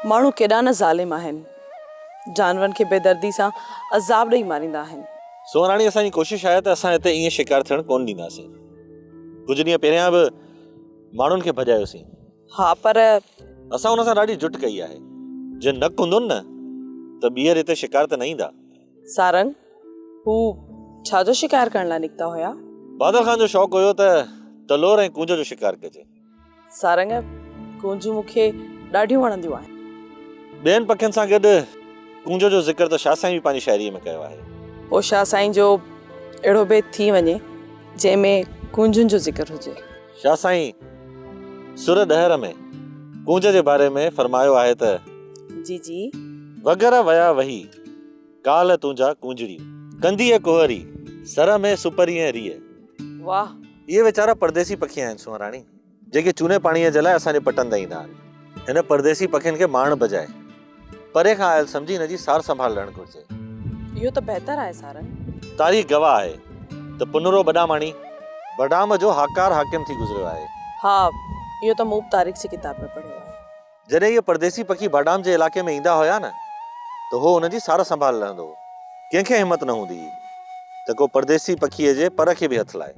ماڻهو ڪيڏا نه ظالم آهن. جانورن کي بيدردي سان عذاب ڏئي ماريندا آهن. سونهن راڻي اسان جي ڪوشش آهي ته اسان هتي ائين شڪار ٿيڻ ڪونه ڏينداسين. ڪجهه ڏينهن پهريان به ماڻهن کي ڀڄايوسين. ها پر. اسان ان سان ڏاڍي جٺ ڪئي آهي. جي نه ڪندن نه ته ٻيهر هتي شڪار تي نه ايندا. سارنگ، هو ڇا جو شڪار ڪرڻ لاء نڪتا هيا؟ بادل خان جو شوق هيو ته تلور ۽ ڪونج جو شڪار ڪجي. سارنگ، ڪونجون مون کي ڏاڍيون وڻنديون آهن. ٻين پکين سان گڏ ڪونج جو ذڪر ته شاهه سائين به پنهنجي شاعريء ۾ ڪيو آهي. پوء شاهه سائين جو اهڙو بيت ٿي وڃي، جنهن ۾ ڪونجن جو ذڪر هجي. شاهه سائين سر ڏهر ۾ ڪونج جي باري ۾ فرمايو آهي ته. جي جي. وڳر ويا وهي، ڪالهه تنهنجا ڪونجڙيون. ڪنڌيء ڪوهري، سر ۾ سپرينء ريء. واهه! اهي ويچارا پرديسي پکي آهن سونهن راڻي، جيڪي چوني پاڻيء جي لاء اسان جي پٽن تي ايندا آهن. هن پرديسي پکين کي مارڻ بجاء پري کان آيل سمجهي هن جي سار سنڀال لهڻ گهرجي. اهو ته بهتر آهي سارنگ. تاريخ گواهه آهي ته پنرو بڊاماڻي بڊام جو هاڪار حاڪم ٿي گذريو آهي. ها اهو ته مون به تاريخ جي ڪتاب ۾ پڙهيو آهي. جڏهن اهي پرديسي پکي بڊام جي علائقي ۾ ايندا هيا نه ته هو انهن جي سار سنڀال لهندو هو. ڪنهن کي همت نه هوندي هئي ته ڪو پرديسي پکيء جي پر کي به هٿ لائي.